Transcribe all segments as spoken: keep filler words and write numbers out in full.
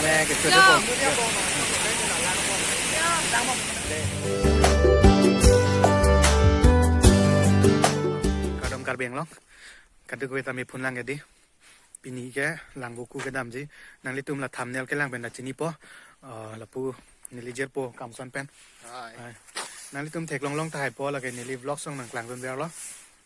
Kardom Karbi Anglong. Kadokave ta me phun lang ke di. Pini ke Langvoku kedamji. Nanglitum la thumbnail kelang pen ta chinipo. Ah, lapu neli jirpo Kamson pen. Hai. Hai. Nanglitum theklong long tahai po, lake neli vlog song nangklangdun verlo.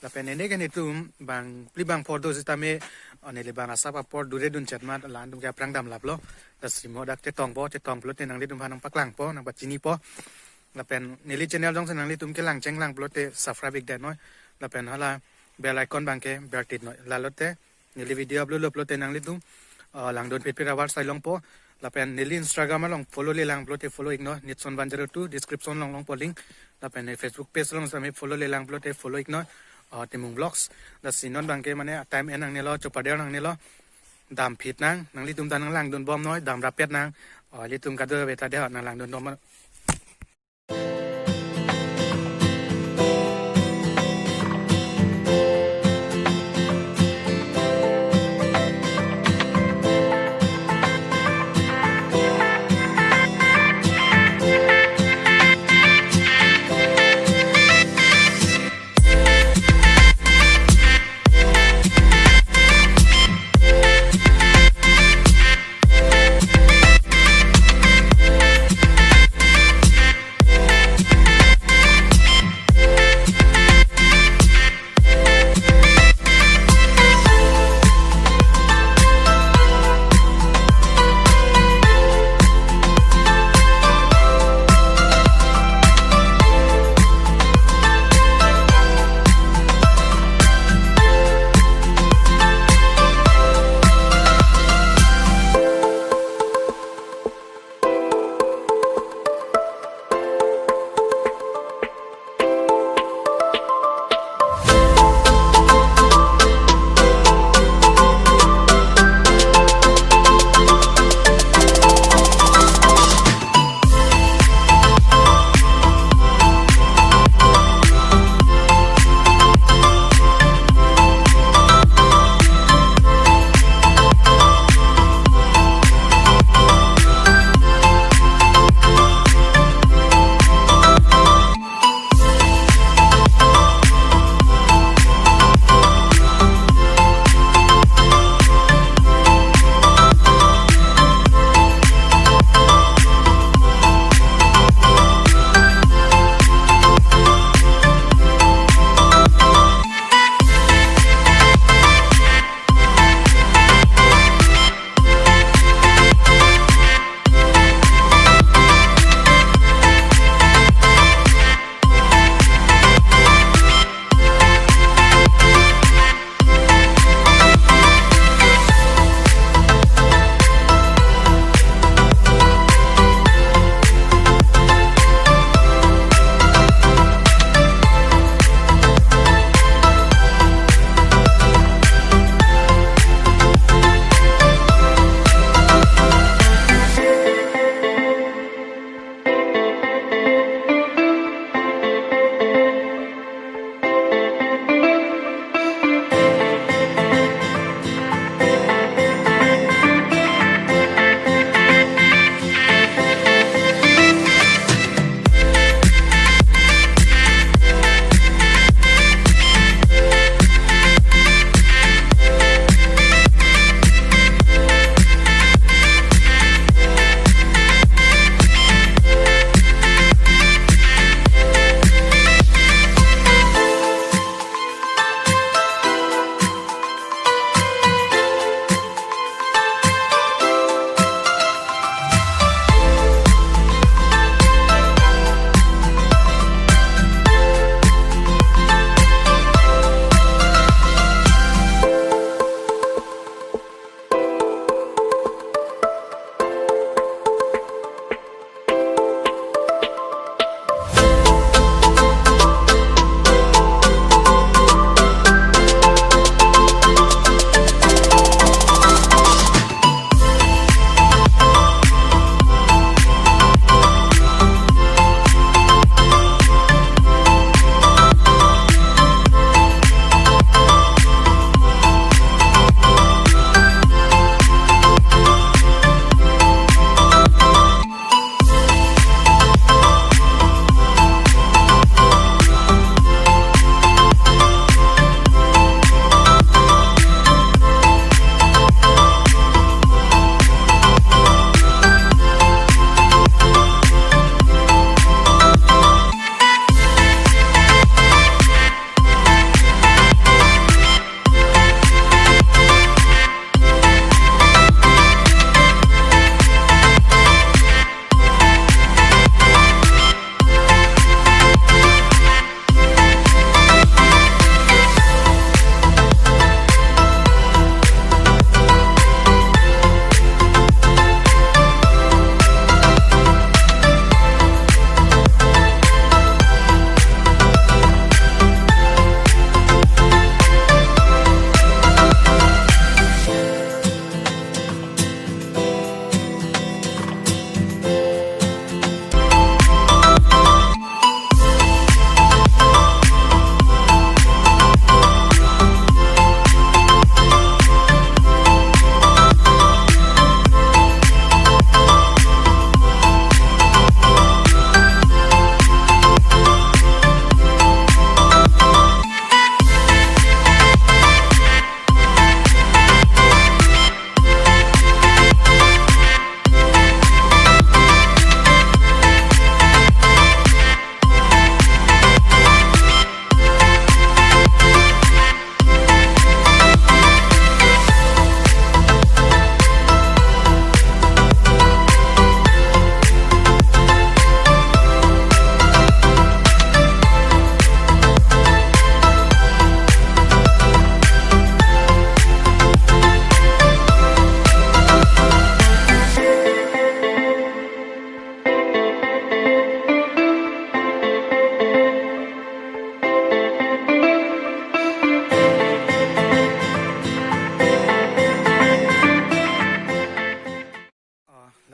Lapen neli ke netum bangphli bangpho do sitame, oh, neli bang asap apor dure dun chet mat, la-an atum ke aphrang damlaplo. Lasi mo dak chetongpo, chetong pulote nanglitum aphan nangpaklangpo, nangpachinipo. Lapen neli channel jongsi nanglitum kelang chenglang pulote subscribe ik det noi. Lapen hala bell icon abang ke ber tit noi. Lalote neli video upload lo pulote nanglitum, ah, langdun phitphit avarsai longpo. Lapen neli Instagram along follow le lang pulote follow ik noi. Nitson one zero two, description along longpo link. Lapen ne Facebook page along sitame follow le lang pulote follow ik noi. Ah, Timung Vlogs. Lasi non abang ke mane time en nangnelo, chopader nangnelo. Damphit nang, nanglitum ta nanglangdun bom noi, damrappet nang. Ah, ilitum kadokave ta de nanglangdun bom.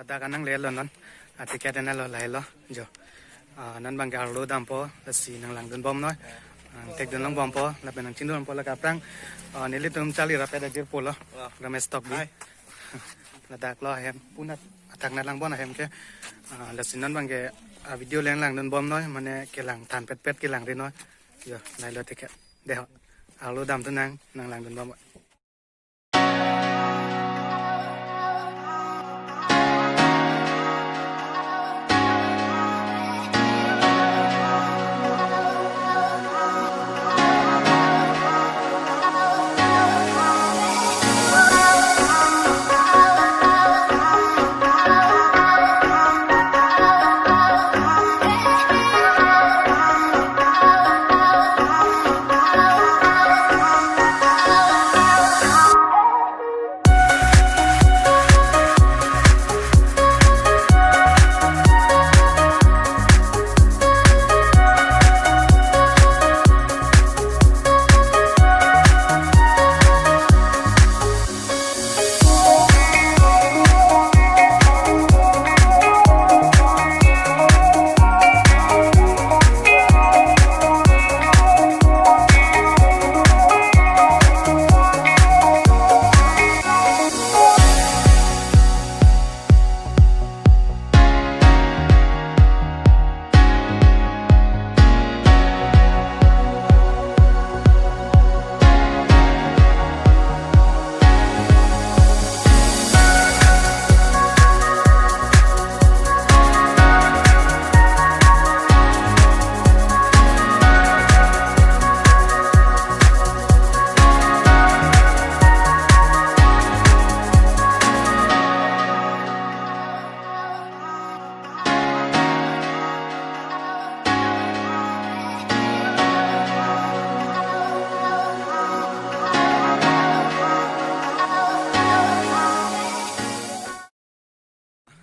Ladak an nangletlo non. Ah, ticket enlo lahelo jo. Ah, non abangke arlo dampo, lasi nanglangdun bomnoi. Ah, thekdun longbompo, lapen nangchingdun bompo lake aphrang. Ah, nelitum charli rapet ajirpo lo. Ramesh Tokbi. Ladak lo ahem, punat athak nat langbom ahem ke. Ah, lasi non abangke, ah, video le nanglangdun bomnoi, mane kelang than petpet kelang rinoi. Jo, lahelo ticket. Dei ho. Arlo damthu nang, nanglangdun bom.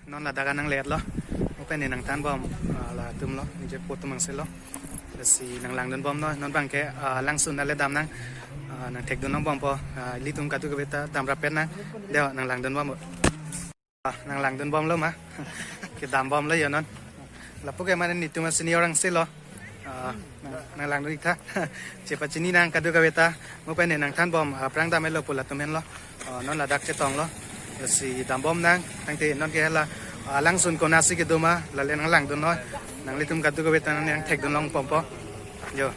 Non ladak an nangletlo. Mo pen ne nangthan bom, ah, latum lo, nijirpo atum angselo. Lasi nanglangdun bomnoi, non abangke, ah, langsun ale dam nang, ah, nangthekdun longbompo, ah, ilitum kadokave ta dam rapet nang, dei ho nanglangdun bom. Ah, nanglangdun bomlo ma. Kedam bomlo jo non. Lapu ke mane netum a-senior angselo. Ah, nang, nanglangdun ik tha. Chepachini nang kadokave ta. Mo pen ne nangthan bom, ah, aphrang dam-etlo pu latum henlo. Ah, non ladak chetonglo. Lasi dam bom nang. Tangte non ke hala, ah, langsun konatsi kedo ma. Lale nanglangdunnoi. Nanglitum kadokave ta nangthekdun longbompo. Jo.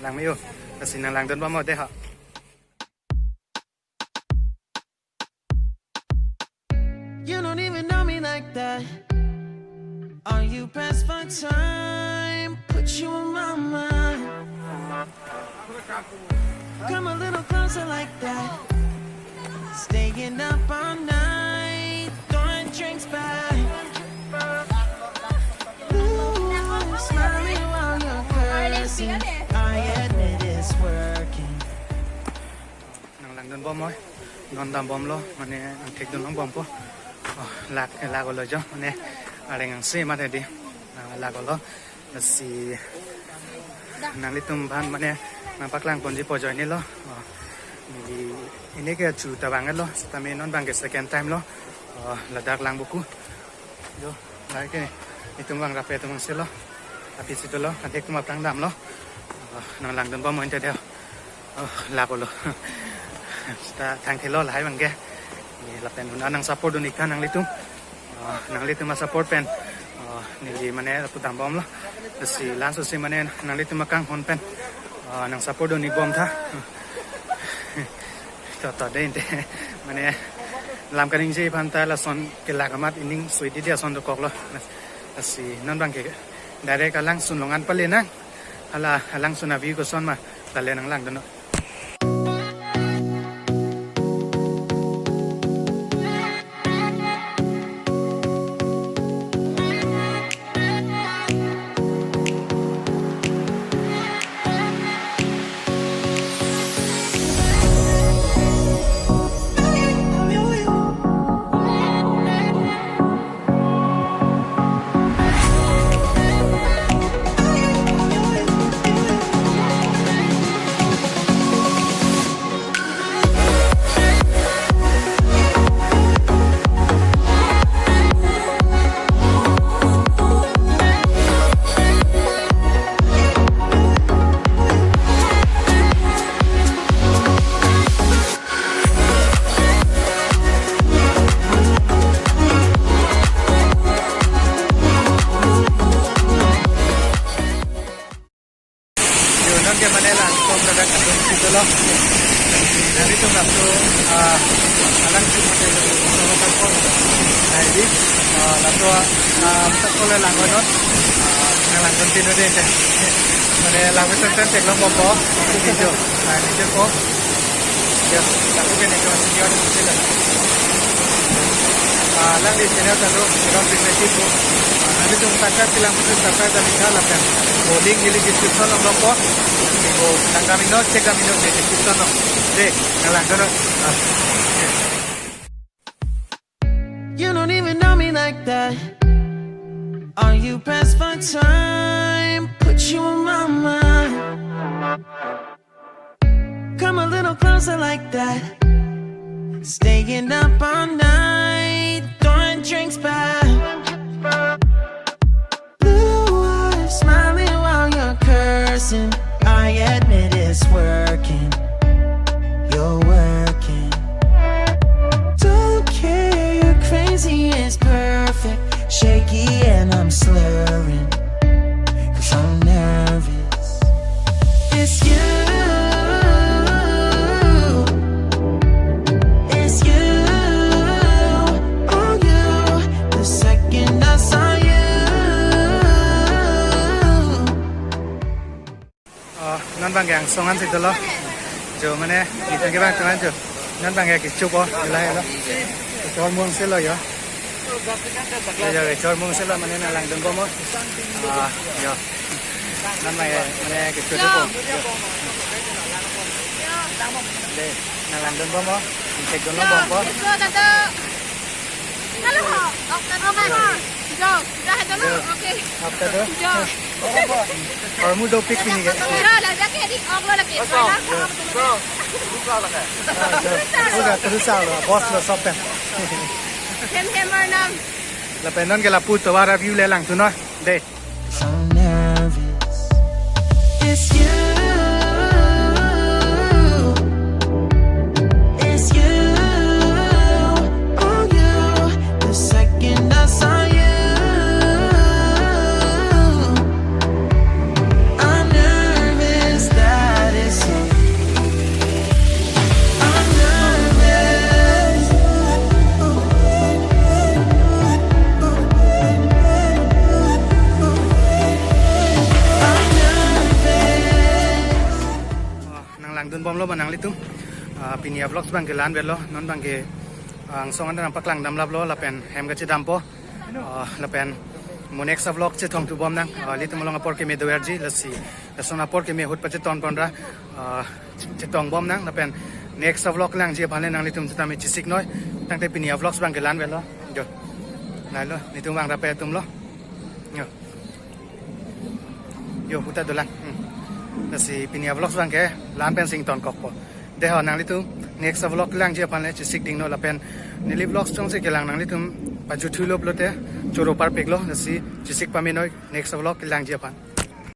Lang me-o. Lasi nanglangdun bom o dei ho. You don't even know me like that. Are you pressed for time? Put you on my mind. Come a little closer like that. Staying up all night, throwing drinks back. Ooh, smiling while you're cursing. I admit it's working. Nanglangdun bomnoi, non dam bomlo, mane nangthekdun longbompo. Oh, lak, lak-olo jo, mane areng angse mate dei, ah, lak-olo. Lasi nanglitum aphan mane nangpaklang ponji pu ajoine lo. Oh, neli pini ke achu ta vang-etlo, setame non abangke second time lo. Oh, ladak lang buku. Jo, lahai ke netum vang rapet atum angselo. Aphi si dolo, athek atum aphrang damlo. Oh, nanglangdun bom mo ante dei ho. Oh, lak-olo. Seta thangthelo lahai abangke. Ne lapen un-an nangsupport dun ik tha nanglitum. Oh, nanglitum asupport pen. Oh, neli mane lapu dam bomlo. Lasi laso si mane nanglitum akanghon pen. Oh, nangsupport dun ik bom tha. To, to, dei ante. Mane lam kaningje aphan ta lason kelak amat ining sui didi ason dokoklo. Lasi non abangke direct alangsun along an pale nang. Hala alangsun a-view koson ma, lale nanglangdun non. Jadi, ah, laso, ah, amsak kole langdun non, ah, nang langdun pinu dei, dei. Mane langdun sen sen theklong bompo, video, ah, video ko. Ya, lapu ke ne ko video ni sila. Ah, lang di channel ta do, kita private ko. Ah, nanglitum subscribe kelang putus subscribe dan kita lapen. Ko link di description along bompo. Ko nang kami no, cek kami no di description along. Dei, nang langdun non. Ah, ya. You don't even know me like that. Are you pressed for time? Put you on my mind. Come a little closer like that. Staying up all night, throwing drinks back. Blue eyes smiling while you're cursing. I admit it's working. You're working. Don't care, you're crazy, it's perfect. Shaky and I'm slurring. 'Cause I'm nervous. It's you. It's you. Oh, you. The second I saw you. Ah, non bang yang songan si dolo. Jo mane, kita ke bang teman jo. Non bang ya kichupo, lah ya lo. Kechor mung si lo yo. Yo, yo, kechor mung si lo mane nang langdun bompo. Ah, yo. Non bang ya, mane kichupo. Yo. Dei, nang langdun bompo. Cek dun bompo. Yo, tante. Halo ho. Ok, tante. Jo, sudah ada lo. Yo. Oke. Apa tuh? Jo. Hormu dopik pini ke. Jo, lagi ke di ok lo lagi. Bro, bro. Buka lah kan? Ah, jo. Udah terus lo, bos lo sopen. Hem hem arnam. Lapen non ke lapu tovar view le langdun non. Dei. So nervous. It's you. It's you. Oh, you. The second I saw you, I'm nervous that it's you. I'm nervous. I'm nervous. Ah, nang langdun bomlo ba nanglitum. Ah, pini a-vlogs bang ke la-an avelo, non bang ke, ah, angsong an nang paklang damlaplo, lapen hem kachedampo. Ah, lapen mo next a-vlog chethong thu bom nang. Ah, ilitum along apor keme doverji, lasi lason apor keme ahut pacheton ponra, ah, chetong bom nang, lapen next a-vlog langji aphan le nanglitum sitame chesik noi. Tangte pini a-vlogs bang ke la-an avelo. Jo. Lahelo, nelitum vang rape atum lo. Yo. Yo, puta dolang. Hmm. Lasi pini a-vlogs bang ke la-an pensi ingtonkokpo. Dei ho nanglitum next a-vlog langji aphan le chesik ding non lapen neli vlogs jongsi kelang nanglitum pajuthu lo pulote choro parpiklo, lasi chesik pame noi next a-vlog langji aphan.